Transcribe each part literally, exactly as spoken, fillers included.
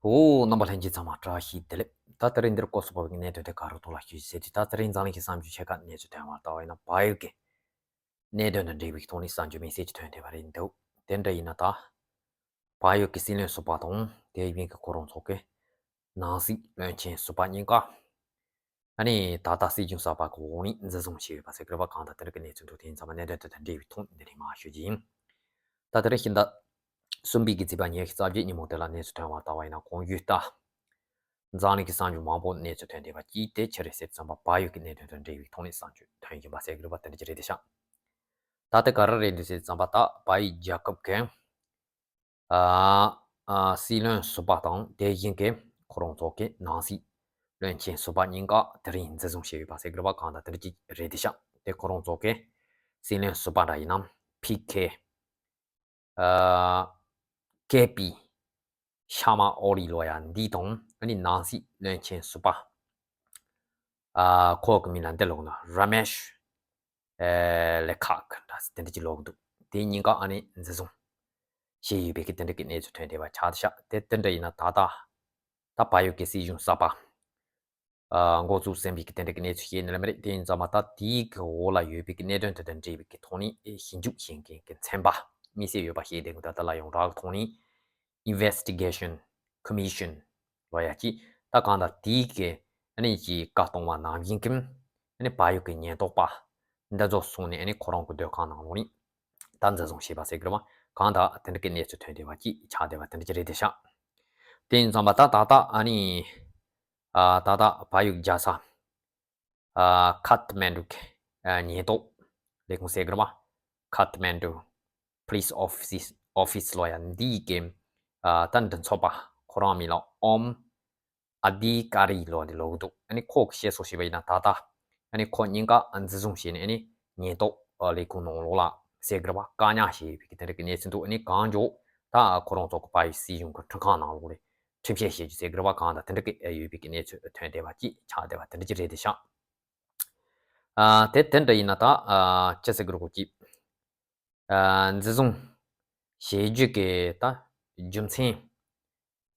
ཨོ། རྣམ་པ་ལྷན་རྒྱས་ཚང་མ་བཀྲ་ཤིས་བདེ་ལེགས། ད་དེ་རིང་འདིར་སྐོར་སུ་བབས་པའི་གནད་དོན་དེ་ག་རུ་ཐོག་ལ་ཞུ་ཟེར་དུས། ད་དེ་རིང་འཛམ་གླིང་གི་གསར་འགྱུར་ཆེ་ཁག་གནས་ཚུལ་ཐོན་པར་ལྟ་བ་ཡིན་ན། བལ་ཡུལ་གྱི་གནད་དོན་དང་འབྲེལ་བའི་ཐོག་ནས་གསར་འགྱུར་མི་སེར་གྱི་ཐོན་བསྡད་པ་རེད་འདུག་དེ་འདྲ་ཡིན་ན། ད་བལ་ཡུལ་གྱི་སྲིད་བློན་ཟུར་པ་དང་དེ་བཞིན་གྱི་ཁོ་རང་ཚོ་གི་ནང་སྲིད་བློན་ཆེན་ཟུར་པ་གཉིས་ཀ། ཨ་ནི་ད་ལྟ་སྲིད་གཞུང་གསར་པ་གི་འོག་ནས་འཛིན་བཟུང་བྱས་ཡོད་པ་ཟེར་གྱི་རེད་པ། གང་ལྟར་དེ་འདྲ་གི་གནས་ཚུལ་འདུག་དེ་ཡིན་ཙང་མ་གནད་དོན་དེ་དང་འབྲེལ་བའི་ཐོག་འདི་ནས་མར་ཞུ་རྒྱུ་ཡིན། ད་དེ་རིང་ཕྱི་ཟླ་གསུམ་པའི་གི་ཚེས་པ་ཉི་ཤུ་རྩ་བརྒྱད་ཉིན་མོ་དེ་ལ་གནས་ཚུལ་ཐོན་པར་ལྟ་བ་ཡིན་ན། གོང་ཞུས་ལྟར་འཛམ་གླིང་གི་གསར་འགྱུར་མང་པོ་གནས་ཚུལ་ཐོན་བསྡད་པ་གཅིག་དེ་ཅི་རེད་ཟེར་དུས་ཙམ་པ། བལ་ཡུལ་གྱི་གནད་དོན་དང་འབྲེལ་བའི་ཐོག་ནས་གསར་འགྱུར་ཐོན་བཞིན་པ་ཟེར་གྱི་རེད་པ། དེ་འདྲ་ཅིག་རེད་དེ་ཤག་ད་དེ་ག་རེ་རེད་འདུག་ཟེར་དུས་ཙམ་པ། ད་བལ་ཡུལ་རྒྱལ་ཁབ་ཀྱི་ཨ་ཨ་སྲིད་བློན་ཟུར་པ་དང་དེ་བཞིན་གྱི་ཁོ་རང་ཚོ་གི་ནང་སྲིད་བློན་ཆེན་ཟུར་པ་གཉིས་ཀ་དེ་རིང་འཛིན་བཟུང་བྱས་ཡོད་པ་ཟེར་གྱི་རེད་པ། གང་ལྟར་དེ་འདྲ་ཅིག་རེད་དེ་ཤག་དེ་ཁོ་རང་ཚོ་གི་སྲིད་བློན་ཟུར་པ་འདྲ་ཡིན་ན། ཕི་ཁེ་ཨ་ཀེ་པི་ཤར་མ་ཨོ་ལི་ལབ་ཡ་འདི་དང་། ཨ་ནི་ནང་སྲིད་བློན་ཆེན་ཟུར་པ་ཨ་ཁོ་གི་མིང་ལ་འདི་ལབ་ན་ར་མེཤ་ཨེ་ལེ་ཁག་འདྲ་དེ་འདྲ་ཅིག་ལབ་ཀྱི་འདུག་དེ་གཉིས་ཀ་ཨ་ནི་འཛིན་བཟུང་བྱས་ཡོད་པའི་གི་དེ་འདྲ་གི་གནས་ཚུལ་ཐོན་བསྡད་པ་ཆགས་བཞག་དེ་དེ་འདྲ་ཡིན་ན། ད་ལྟ་ད་བལ་ཡུལ་གྱི་སྲིད་གཞུང་གསར་པ་ཨ་འགོ་བཙུགས་ཟིན་པའི་གི་དེ་འདྲ་གི་གནས་ཚུལ་ཞིག་ཡིན་ནི་རེད་མ་རེད། དེ་ཡིན་ཙང་མ་ད་དེའི་གི་འོག་ལ་ཡོད་པའི་གི་གནད་དོན་དེ་དང་འབྲེལ་བའི་གི་ཐོག་ནས་ཨེ་ཞིབ་འཇུག་བྱེད་མཁན་གི་ཚན་པ་དམིགས་བསལ་ཡོད་པ་ཞིག་དེ་གི་ད་ལྟ་ལ་ཡོངས་གྲགས་ཀྱི་ཐོག་ནས་Investigation Commission ལབ་ཡ་ཅིག་ད་གང་ལྟར་དེའི་གི་ཨ་ནི་ཅིག་བཀའ་གཏོང་བ་ནང་བཞིན་གྱི་ཨ་ནི་བལ་ཡུལ་གྱི་ཉེན་རྟོག་པ་འདི་ཚོ་སོང་ནས། ཨ་ནི་ཁོ་རང་གི་སྡོད་ཁང་ནང་ལོགས་ནས་ད་འཛིན་བཟུང་བྱས་པ་ཟེར་གྱི་རེད་པ། གང་ལྟར་དེ་འདྲ་གི་གནས་ཚུལ་ཐོན་བསྡད་པ་ཅིག་ཆགས་བསྡད་པ་དེ་འདྲ་ཅིག་རེད་དེ་ཤག་དེ་ཡིན་ཙང་མ་ད་ད་ལྟ་ཨ་ནི་ཨ་ད་ལྟ་བལ་ཡུལ་རྒྱལ་ས་ཨ་ཁ་ཐ་མན་ཌུ་གི་ཨ་ཉེན་རྟོག་ལས་ཁུངས་ཟེར་གྱི་རེད་པ། ཁ་ཐ་མན་ཌུ་Police Office Office ལབ་ཡ་འདིའི་གི་ཨ་ད་མགྲིན་ཚབ་པ་ཁོ་རང་མིང་ལ་ཨོམ་ཨ་དྷི་ཀ་རི་ལབ་ནས་ལབ་ཀྱི་འདུག་ཨ་ནི་ཁོ་གི་བཤད་སྲོལ་བྱས་པ་ཡིན་ན། ད་ལྟ་ཨ་ནི་ཁོ་གཉིས་ཀ་འཛིན་བཟུང་བྱས་ནས། ཨ་ནི་ཉེན་རྟོག་ཨ་ལས་ཁུངས་ནང་ལོགས་ལ་ཟེར་གྱི་རེད་པ། བཀག་ཉར་བྱས་ཡོད་པའི་གི་དེ་འདྲ་གི་གནས་ཚུལ་འདུག་ཨ་ནི་གང་མགྱོགས་ད་ཁོ་རང་ཚོ་གི་བལ་ཡུལ་སྲིད་གཞུང་གི་ཁྲིམས་ཁང་ནང་ལོགས་ལ་ཁྲིམས་བཤེར་བྱེད་རྒྱུ་ཟེར་གྱི་རེད་པ། གང་ལྟར་དེ་འདྲ་གི་ཨ་ཡོད་པའི་གི་གནས་ཚུལ་ཐོན་བསྡད་པ་ཅིག་ཆགས་བསྡད་པ་དེ་འདྲ་ཅིག་རེད་དེ་ཤག་ཨ་དེ་དེ་འདྲ་ཡིན་ན། ད་ཨ་ཅི་ཟེར་གྱི་རེད་གོ་ཅིག་ཨ་འཛིན་བཟུང་བྱེད་རྒྱུ་གི་ད་རྒྱུ་མཚན་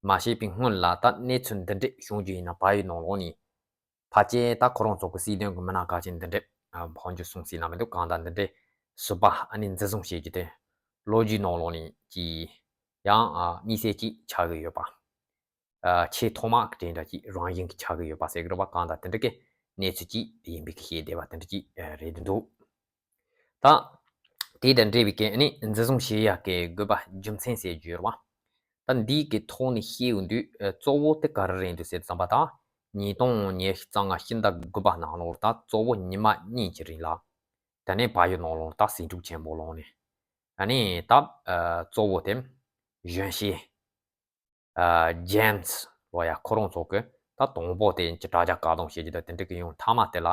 མ་བཤད་པའི་སྔོན་ལ། ད་གནས་ཚུལ་འདི་འདྲས་བྱུང་རྒྱུ་ཡིན་ན། བལ་ཡུལ་ནང་ལོགས་ནས་ཕལ་ཆེར་ད་ཁོ་རང་ཚོ་གི་སྲིད་དོན་གི་མི་སྣ་ཁག་ཅིག་འདི་འདྲས་ཨ་འཕོ་འགྱུར་སོང་སྲིད་ན་མི་འདུག་གང་ལྟར་འདི་འདྲས་ཟུར་པ་ཨ་ནི་འཛིན་བཟུང་བྱེད་རྒྱུ་དེ་ལོ་རྒྱུས་ནང་ལོགས་ནས་ཀྱི་ཡང་ཨ་དམིགས་བསལ་ཅིག་ཆགས་ཀྱི་ཡོད་པ། ཨ་ཆེས་ཐོག་མ་གི་གྲས་འདྲ་ཅིག་རང་བཞིན་གྱི་ཆགས་ཀྱི་ཡོད་པ་ཟེར་གྱི་རེད་པ། གང་ལྟར་དེ་འདྲ་གི་གནས་ཚུལ་ཅིག་ཡིན་པའི་གི་བཤད་བསྡད་པ་དེ་འདྲ་ཅིག་ཨ་རེད་འདུག་ད་དེ་དང་འབྲེལ་བའི་གི་ཨ་ནི་འཛིན་བཟུང་བྱེད་ཡ་གི་དགོས་པ་རྒྱུ་མཚན་ཟེར་རྒྱུ་ཡོད་རེད་པ། ད་འདིའི་གི་ཐོག་ནས་བཤད་ཡོང་དུས། ཨ་གཙོ་བོ་དེ་ག་རེ་རེད་འདུག་ཟེར་དུས་ཙམ་པ། ད་ཉིས་སྟོང་ཉི་ཤུ་རྩ་ལྔ་ཕྱི་ཟླ་དགུ་པ་ནང་ལོགས་ད་གཙོ་བོ་ཉི་མ་གཉིས་ཀྱི་རིང་ལ་དེ་ནས་བལ་ཡུལ་ནང་ལོགས་ད་ཟིང་འཁྲུག་ཆེན་པོ་ལངས་ནས། ཨ་ནི་ད་ཨ་གཙོ་བོ་དེ་གཞོན་སྐྱེས་ཨ་ཇེམ་སི་ལབ་ཡ་ཁོ་རང་ཚོ་གི་ད་དང་པོ་དེ་ཀྱི་དྲ་རྒྱ་བཀག་སྡོམ་བྱེད་རྒྱུ་དང་དེ་འདྲ་གི་ཡོང་། མཐའ་མ་དེ་ལ་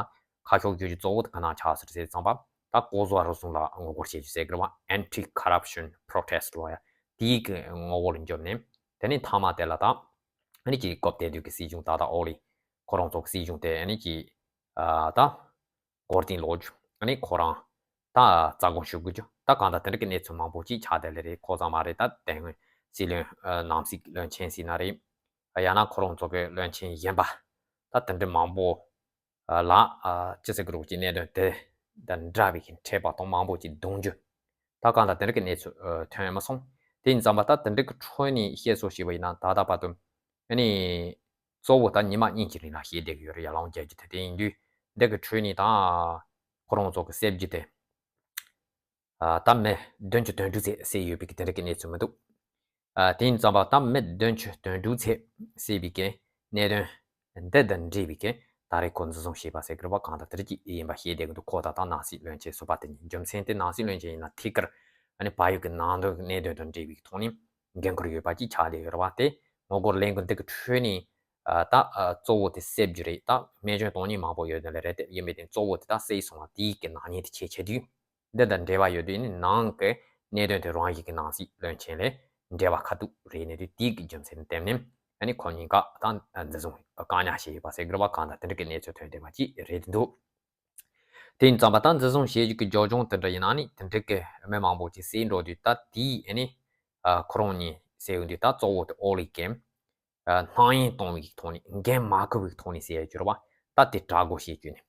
ཁ་ཕྱོགས་བསྒྱུར་རྒྱུ་གཙོ་བོ་དེ་ག་ན་ཆགས་སོང་ཟེར་དུས་ཙམ་པ། ད་ལྐོག་ཟ་རུལ་སུངས་ལ་ངོ་རྒོལ་བྱེད་རྒྱུ་ཟེར་གྱི་རེད་པ། Anti Corruption Protest ལབ་ཡ་དེའི་གི་ངོ་བོ་ལ་འགྱུར་ནས། དེ་ནས་མཐའ་མ་དེ་ལ་ད་ཨ་ནི་ཀྱི་སྐབས་དེ་དུས་ཀྱི་སྲིད་གཞུང་ད་ལྟ་ཨོ་ལི་ཁོ་རང་ཚོ་གི་སྲིད་གཞུང་དེ་ཨ་ནི་ཀྱི་ཨ་ད་འགོག་རྐྱེན་ལོག་རྒྱུ། ཨ་ནི་ཁོ་རང་ད་རྩ་དགོངས་ཞུ་དགོས་རྒྱུ། ད་གང་ལྟར་དེ་འདྲ་གི་གནས་ཚུལ་མང་པོ་ཅིག་ཆགས་བསྡད་ལེ་རེད། ཁོ་ཚང་མ་རེད། ད་དེ་སྔོན་སྲིད་བློན་ཨ་ནང་སྲིད་བློན་ཆེན་ཟེར་ན་རེད། ཡང་ན་ཁོ་རང་ཚོ་གི་བློན་ཆེན་གཞན་པ་ད་དེ་འདྲ་མང་པོ་ལ་ཨ་ཅི་ཟེར་གི་རེད་གོ་ཅིག་གནད་དོན་དེ་དང་འདྲ་བའི་གི་འཕྲད་པ་དང་མང་པོ་ཅིག་བརྡུང་རྒྱུ། ད་གང་ལྟར་དེ་འདྲ་གི་གནས་ཚུལ་ཨ་ཐོན་མ་སོང་། དེ་ཡིན་ཙམ་པ་ད་དེ་འདྲ་གི་ཁྲོད་ནས་བཤད་སྲོལ་བྱས་པ་ཡིན་ན། ད་ལྟ་བར་དུ་ཨ་ནི་གཙོ་བོ་ད་ཉི་མ་གཉིས་ཀྱི་རིང་ལ་བཤད་བསྡད་ཀྱི་ཡོད་རེད། ཡར་ལངས་རྒྱག་རྒྱུ་དེ། དེ་ཡིན་དུས་འདི་གི་ཁྲོད་ནས་ད་ཁོ་རང་ཚོ་གི་བསད་རྒྱུ་དེ་ཨ་ད་མི་བདུན་ཅུ་དོན་དྲུག་ཙམ་བསད་ཡོད་པའི་གི་དེ་འདྲ་གི་གནས་ཚུལ་མི་འདུག་ཨ་དེ་ཡིན་ཙམ་པ་ད་མི་བདུན་ཅུ་དོན་དྲུག་ཙམ་བསད་པའི་གི་གནད་དོན་འདི་དང་འབྲེལ་བའི་གི་ད་རེས་ཁོ་འཛིན་བཟུང་བྱས་པ་ཟེར་གི་རེད་པ། གང་ལྟར་དེ་འདྲ་ཅིག་ཡིན་པ་བཤད་བསྡད་ཀྱི་འདུག་ཁོ་ད་ལྟ་ནང་སྲིད་བློན་ཆེན་ཟུར་པ་དེ་ཡིན། རྒྱུ་མཚན་དེ་ནང་སྲིད་བློན་ཆེན་ཡིན་ན་ཐད་ཀར་ཨ་ནི་བལ་ཡུལ་གྱི་ནང་དོན་གནད་དོན་དང་འབྲེལ་བའི་ཐོག་ནས་འགན་ཁུར་ཡོད་པ་ཅིག་ཆགས་བསྡད་ཡོད་རེད་པ། དེ་ངོ་རྒོལ་ལས་འགུལ་འདི་གི་ཁྲོད་ནས་ཨ་ད་ཨ་གཙོ་བོ་དེ་བསད་རྒྱུ་རེད། ད་རྨས་སྐྱོན་གཏོང་མཁན་མང་པོ་ཡོད་ནི་ལས་རེད། དེ་ཡིན་པའི་དེ་གཙོ་བོ་དེ་ད་བསད་སོང་བ་དེའི་གི་ནག་ཉེས་དེ་ཆེ་ཆེ་དུས། འདི་དང་འབྲེལ་བ་ཡོད་དུས་ནི་ནང་གི་གནད་དོན་དེ་རང་བཞིན་གྱི་ནང་སྲིད་བློན་ཆེན་ལས་འབྲེལ་བ་ཁ་ཐུག་རེད་ནི་དུས། དེའི་གི་རྒྱུ་མཚན་བསྟན་ནས་ཨ་ནི་ཁོ་གཉིས་ཀ་ད་འཛིན་བཟུང་བཀག་ཉར་བྱས་ཡོད་པ་ཟེར་གི་རེད་པ། གང་ལྟར་དེ་འདྲ་གི་གནས་ཚུལ་ཐོན་བསྡད་པ་ཅིག་རེད་འདུག་དེ་ཡིན་ཙམ་པ་ད་འཛིན་བཟུང་བྱེད་རྒྱུ་གི་རྒྱབ་ལྗོངས་དེ་འདྲ་ཡིན་ན། ཨ་ནི་དེ་འདྲ་གི་མི་མང་པོ་ཅིག་བསད་འགྲོ་དུས། ད་དེའི་ཨ་ནི་ཨ་ཁོ་རང་གཉིས་བསད་ཡོང་དུས་ད་གཙོ་བོ་དེ་ཨོ་ལི་གི་ སྣང་ཡུལ་སྟོང་བའི་ཐོག་ནས་འགན་མ་འཁུར་བའི་ཐོག་ནས་ཟེར་ཡ་ཅིག་ཡོད་རེད་བ། ད་དེ་དྲག་གོ་བྱེད་རྒྱུ་ནས་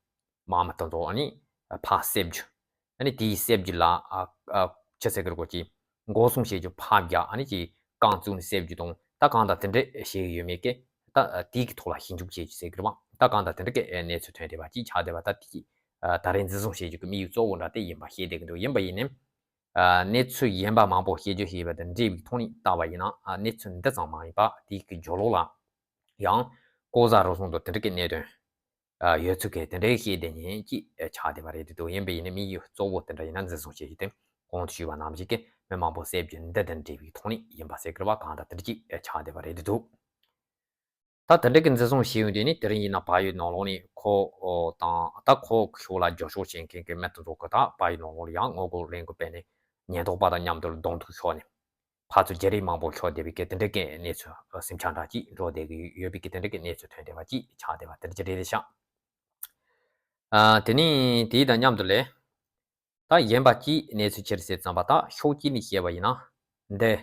མ་མི་དེ་ཚོ་ཨ་ནི་ཕར་བསད་རྒྱུ། ཨ་ནི་དེའི་བསད་རྒྱུ་ལ་ཨ་ཨ་ཆི་ཟེར་གི་རེད་གོ་ཅིག་འགོག་སྲུང་བྱེད་རྒྱུ་ཕར་རྒྱག་ཨ་ནི་ཅིག་རྐང་བཙུགས་ནས་བསད་རྒྱུ་དང་ད་གང་ལྟར་དེ་འདྲས་བྱེད་ཀྱི་ཡོད་མེད་ཀྱི་ད་དེའི་གི་ཐོག་ལ་ཞིབ་འཇུག་བྱེད་རྒྱུ་ཟེར་གི་རེད་བ། ད་གང་ལྟར་དེ་འདྲས་ཀྱི་གནས་ཚུལ་ཐོན་བསྡད་པ་ཅིག་ཆགས་བསྡད་པ། ད་དེ་ད་རེས་འཛིན་བཟུང་བྱེད་རྒྱུ་གི་དམིགས་ཡུལ་གཙོ་བོ་འདྲ་དེ་ཡིན་པ་ཤེས་བསྡད་ཀྱི་འདུག་ཡིན་པ་ཡིན་ནའི་གནས་ཚུལ་གཞན་པ་མང་པོ་ཞིབ་འཇུག་བྱས་པ་དང་འབྲེལ་བའི་ཐོག་ནས་བལྟ་བ་ཡིན་ན་གནས་ཚུལ་འདི་ཙམ་མ་ཡིན་པ་དེའི་གི་རྒྱབ་ལོགས་ལ་ཡང་ལྐོག་ཟ་རུལ་སུངས་དང་དེ་འདྲས་ཀྱི་གནད་དོན་ཡོད་ཚུལ་གྱི་དེ་འདྲའི་ཤེས་ལྡན་ཉིན་གཅིག་ཆགས་བསྡད་པ་རེད་འདུག་ཡིན་པ་ཡིན་ན་དམིགས་ཡུལ་གཙོ་བོ་དེ་འདྲ་ཡིན་ན་འཛིན་བཟུང་བྱེད་རྒྱུ་དེ་གོང་དུ་ཞུས་པ་ནང་བཞིན་གྱི་མི་མང་པོ་བསད་རྒྱུ་འདི་དང་འབྲེལ་བའི་ཐོག་ནས་ཡིན་པ་ཟེར་གི་རེད་བ། གང་ལྟར་དེ་འདྲ་གཅིག་ཆགས་བསྡད་པ་རེད་འདུག་ད་དེ་འདྲ་གི་འཛིན་བཟུང་བྱས་ཡོང་དུས་ནི་དེ་རིང་ཡིན་ན་བལ་ཡུལ་ནང་ལོགས་ནས་ཁོ་དང་ད་ཁོ་ཕྱོགས་ལ་རྒྱབ་སྐྱོར་བྱེད་མཁན་གྱི་མི་དེ་ཚོ་གི་ད་བལ་ཡུལ་ནང་ལོགས་ལ་ཡང་ངོ་རྒོལ་ལས་འགུལ་སྤེལ་ནས་ཉེན་རྟོག་པ་དང་མཉམ་དུ་གདོང་ཐུག་ཤོར་ནས། ཕར་ཚུར་བརྗེ་རེས་མང་པོ་ཤོར་བསྡད་པའི་གི་དེ་འདྲའི་གི་གནས་ཚུལ་སེམས་ཆགས་འདྲ་ཅིག་འགྲོ་བསྡད་ཀྱི་ཡོད་པའི་གི་དེ་འདྲའི་གི་གནས་ཚུལ་ཐོན་བསྡད་པ་ཅིག་ཆགས་བསྡད་པ་དེ་འདྲ་ཅིག་རེད་ཤག་ཨ་དེ་ནས་དེའི་དང་མཉམ་དུ་ལས་ད་གཞན་པ་ཅིག་གནས་ཚུལ་ཅི་རེད་ཟེར་ཙམ་པ་ད་ཕྱོགས་གཅིག་ནས་བཤད་པ་ཡིན་ན་འདི་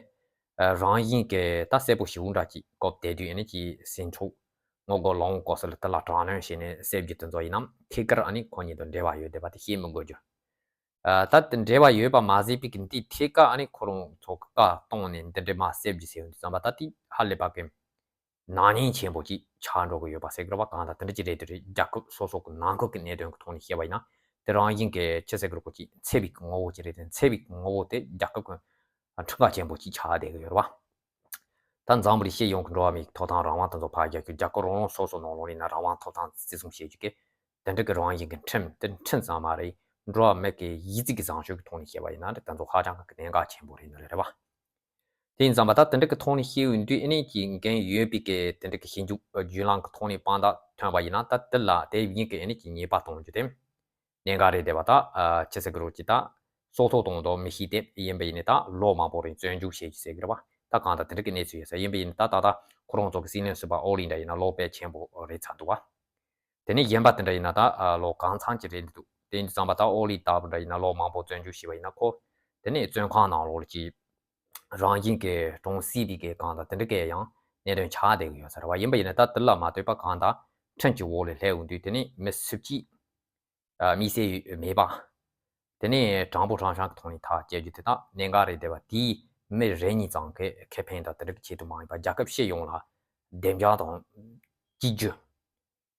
ཨ་རང་བཞིན་གི་ད་གསལ་པོ་ཞེ་པོ་འདྲ་ཅིག་སྐབས་དེ་དུས་ཨ་ནི་ཅིག་ཟིང་འཁྲུག་ངོ་རྒོལ་ལོང་སྐབས་སུ་ལ་དེ་ལ་དྲག་གནོན་བྱས་ནས་བསད་རྒྱུ་དེ་ཚོ་ཡིན་ན་ཐད་ཀར་ཨ་ནི་ཁོ་གཉིས་དང་འབྲེལ་བ་ཡོད་བསྡད་པ་དེ་བཤད་མི་དགོས་རྒྱུ། ཨ་ད་དེ་འབྲེལ་བ་ཡོད་པ་མ་ཟད་པའི་གི་འདི་ཐད་ཀར་ཨ་ནི་ཁོ་རང་ཚོ་གི་བཀའ་གཏོང་ནས་འདི་འདྲའི་མ་བསད་རྒྱུ་ཟེར་ཡོང་དུས་ཙམ་པ་ད་དེ་ཧ་ལས་པ་གི་ནག་ཉེས་ཆེན་པོ་ཅིག་ཆགས་འགྲོ་གི་ཡོད་པ་ཟེར་གི་རེད་བ། གང་ལྟར་དེ་འདྲ་ཅིག་རེད་དེ་རེད། རྒྱལ་ཁབ་སོ་སོ་གི་ནང་ཁུལ་གི་གནད་དོན་གི་ཐོག་ནས་བཤད་པ་ཡིན་ན་དེ་རང་བཞིན་གི་ཅི་ཟེར་གི་རེད་གོ་ཅིག་འཚེ་བའི་གི་ངོ་བོ་ཅིག་རེད་དེ་འཚེ་བའི་གི་ངོ་བོ་དེ་རྒྱལ་ཁབ་གི་ཁྲིམས་ཁང་ཆེན་པོ་ཅིག་ཆགས་བསྡད་གི་ཡོད་རེད་བ། ད་འཛམ་བུ་གླིང་སྤྱི་ཡོངས་ཀྱི་འགྲོ་བ་མིའི་ཐོབ་ཐང་རང་དབང་དེ་ཚོ་ཕར་རྒྱག་རྒྱུ་རྒྱལ་ཁབ་རང་རང་སོ་སོ་ནང་ལོགས་ནས་ན་རང་དབང་ཐོབ་ཐང་བརྩི་སྲུང་བྱེད་རྒྱུ་གི་དེ་འདྲ་གི་རང་བཞིན་གྱི་ཁྲིམས་དེ་ཁྲིམས་ཙམ་མ་རེད། འགྲོ་བ་མི་གི་ཡིག་རྩིས་ཀྱི་བཟང་སྤྱོད་ཀྱི་ཐོག་ནས་བཤད་པ་ཡིན་ན་དེ་ཚོ་ཧ་ཅང་གི་གནད་འགག་ཆེན་པོ་རེད་ནི་རེད་བ། དེ་ཡིན་ཙང་མ་ད་དེ་འདྲ་གི་ཐོག་ནས་བཤད་ཡོང་དུས་ཨ་ནི་ཀྱི་འགན་ཡོད་པའི་གི་དེ་འདྲ་གི་ཞིབ་འཇུག་བརྒྱུད་ལམ་གྱི་ཐོག་ནས་དཔང་རྟགས་ཐོན་པ་ཡིན་ན་ད་དེ་ལ་དེ་བཞིན་གི་ཨ་ནི་ཀྱི་ཉེས་པ་གཏོང་རྒྱུ་དེ། གནད་འགག་རེད་བསྡད་པ་ད། ཨ་ཅི་ཟེར་གི་རེད་ཅེ་ད། སྲོག་ཐོག་གཏོང་དང་མི་ཤེས་དེབ་ཡིན་པ་ཡིན་ནི་ད་ལོ་མང་པོ་རིང་བཙོན་འཇུག་བྱེད་རྒྱུ་ཟེར་གི་རེད་བ། ད་གང་ལྟར་དེ་འདྲ་གི་གནས་ཚུལ་ཡོད་ས་ཡིན་པ་ཡིན་ནི་ད་ད་ད་ཁོ་རང་ཚོ་གི་སྲིད་བློན་ཟུར་པ་ཨོ་ལི་འདྲ་ཡིན་ན་ལོ་དཔེ་ཆེན་པོ་རེད་ཚར་འདུག་བ། དེ་ནས་གཞན་པ་དེ་འདྲ་ཡིན་ན་ད་ཨ་ལོ་གང་འཚམ་ཅིག་རེད་འདུག་དེ་ཡིན་དུས་ཙམ་པ་ད་ཨོ་ལི་ལྟ་བུ་འདྲ་ཡིན་ན་ལོ་མང་པོ་བཙོན་འཇུག་བྱས་པ་ཡིན་ན་ཁོ། དེ་ནས་བཙོན་ཁང་ནང་ལོགས་ལ་ཅིག་རང་བཞིན་གྱི་གྲོང་གསེབ་དེ་གའི་གང་ལྟར་དེ་འདྲ་གའི་ཡང་གནད་དོན་ཆགས་བསྡད་ཀྱི་ཡོད་ས་རེད་བ། ཡིན་པ་ཡིན་ན་ད་དེ་ལ་མ་ལྟོས་པ་གང་ལྟར་ཁྲིམས་ཀྱི་འོག་ལ་སླེབས་ཡོང་དུས་དེ་ནས་མི་སུ་གཅིག་ཨ་དམིགས་བསལ་ཡོད་མེད་པ། དེ་ནས་དྲང་པོ་དྲང་བཞག་གི་ཐོག་ནས་ཐག་བཅད་རྒྱུ་དེ་དག་གནད་འགག་རེད་བསྡད་པ། དེས་མི་རེ་གཉིས་ཙམ་གི་ཁེ་ཕན་དང་དེ་འདྲ་གི་ཆེད་དུ་མ་ཡིན་པ་རྒྱལ་ཁབ་སྤྱི་ཡོངས་ལ་བདེ་འཇགས་དང་གཅིག་གྱུར་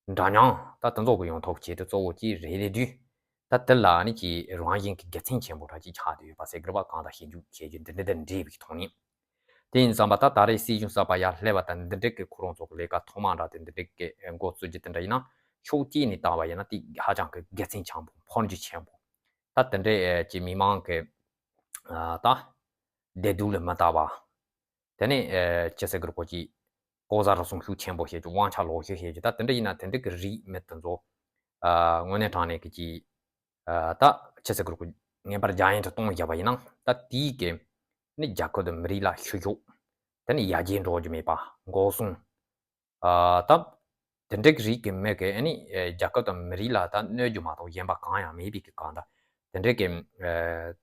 འདྲ་མཉམ་ད་དེ་ཚོ་གི་ཡོང་ཐབས་ཆེད་དུ་གཙོ་བོ་གཅིག་རེད་དེ་དུས། ད་དེ་ལ་ནི་ཀྱི་རང་བཞིན་གྱི་དགེ་མཚན་ཆེན་པོ་འདྲ་ཅིག་ཆགས་བསྡད་ཡོད་པ་ཟེར་གི་རེད་བ། གང་ལྟར་ཞིབ་འཇུག་བྱེད་རྒྱུ་འདི་འདྲ་དང་འབྲེལ་བའི་ཐོག་ནས། དེ་ཡིན་ཙང་མ་ད་ད་རེས་སྲིད་གཞུང་གསར་པ་ཡར་སླེབས་པ་དང་འདི་འདྲ་གི་ཁོ་རང་ཚོ་གི་ལས་ཀ་ཐོག་མ་འདྲ་དེ་འདི་འདྲ་གི་འགོ་བཙུགས་རྒྱུ་དེ་འདྲ་ཡིན་ན་ཕྱོགས་གཅིག་ནས་བལྟ་བ་ཡིན་ན་དེ་ཧ་ཅང་གི་དགེ་མཚན་ཆེན་པོ་འཕོ་འགྱུར་ཆེན་པོ། ད་དེ་འདྲའི་ཀྱི་མི་མང་གི་ད་བདེ་སྡུག་ལ་མི་ལྟ་བ། དེ་ནས་ཅི་ཟེར་གི་རེད་གོ་ཅི། ལྐོག་ཟ་རུལ་སུངས་ཤུགས་ཆེན་པོ་བྱེད་རྒྱུ་དབང་ཆ་ལོག་སྤྱོད་བྱེད་རྒྱུ་ད་དེ་འདྲ་ཡིན་ན་དེ་འདྲ་གི་རིགས་མི་དེ་ཚོ་དངོས་གནས་དྲང་གནས་ཀྱི་ཅི། ད་ཆི་ཟེར་གི་རེད་གོ། ངེས་པར་རྒྱ་ཡན་དུ་གཏོང་བཞག་པ་ཡིན་ན་ད་དེའི་གི་ནི་རྒྱལ་ཁབ་དང་མི་རིགས་ལ་ཤུགས་ཤུགས། དེ་ནི་ཡར་རྒྱས་འགྲོ་རྒྱུ་མེད་པ་འགོག་སྲུང་། ད་དེ་འདྲ་གི་རིགས་ཀྱི་མི་གི་ནི་རྒྱལ་ཁབ་དང་མི་རིགས་ལ་ད་གནོད་རྒྱུ་མ་གཏོགས་གཞན་པ་གང་ཡང་མེད་པའི་གི་གང་ད་དེ་འདྲ་གི་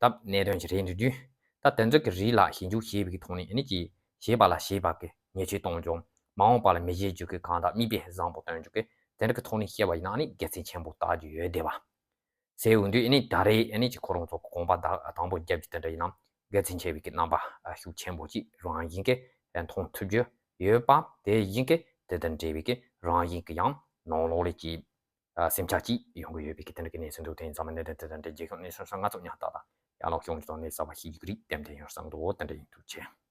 ད་གནད་དོན་ཞིག་རེད་འདུག་དུས་ད་དེ་འདྲ་གི་རིགས་ལ་ཞིབ་འཇུག་བྱེད་པའི་གི་ཐོག་ནས་ནི་ཅི་བྱེད་པ་ལ་བྱེད་པ་གི་ཉེས་ཆད་གཏོང་རྒྱུ་མ་འོངས་པ་ལ་མི་བྱེད་རྒྱུ་གི་གང་ད་མིག་དཔེ་བཟང་པོ་སྟོན་རྒྱུ་གི་དེ་འདྲ་གི་ཐོག་ནས་བཤད་པ་ཡིན་ན་ནི་དགེ་མཚན་ཆེན་པོ་ལྟ་རྒྱུ་ཡོད་བསྡད་པ། ཟེར་ཡོང་དུས་ཨ་ནི་ད་རེས་ཨ་ནི་ཅིག་ཁོ་རང་ཚོ་གི་དགོངས་པ་དང་དང་པོ་རྒྱབ་ཀྱི་དེ་འདྲ་ཡིན་ན་དགེ་མཚན་ཆེ་བའི་གི་རྣམ་པ་ཤུགས་ཆེན་པོ་ཅིག་རང་བཞིན་གྱི་མཐོང་ཐུབ་རྒྱུ་ཡོད་པ་དེ་བཞིན་གྱི་དེ་དང་འབྲེལ་བའི་གི་རང་བཞིན་གྱི་ཡང་ནང་ལོགས་ལ་ཅིག་སེམས་ཆགས་ཅིག་ཡོང་གི་ཡོད་པའི་གི་དེ་འདྲ་གི་གནས་ཚུལ་འདུག་དེ་ཡིན་ཙང་མ་གནད་དོན་དེ་དང་འབྲེལ་རྒྱལ་ཁབ་གནས་ཚུལ་སོགས་ང་ཚོ་ཉག་ཏག་ཏག་ཡར་ལངས་ཤོག་འཇུ་དང་གནས་གསར་པ་ཤེས་རྒྱུ་གི་རིགས་ལྟེམ་ལྡན་ཡོད་བསམ་འདུག་དེ་འདྲ་ཡིན་ཐུགས་རྗེ་ཆེ།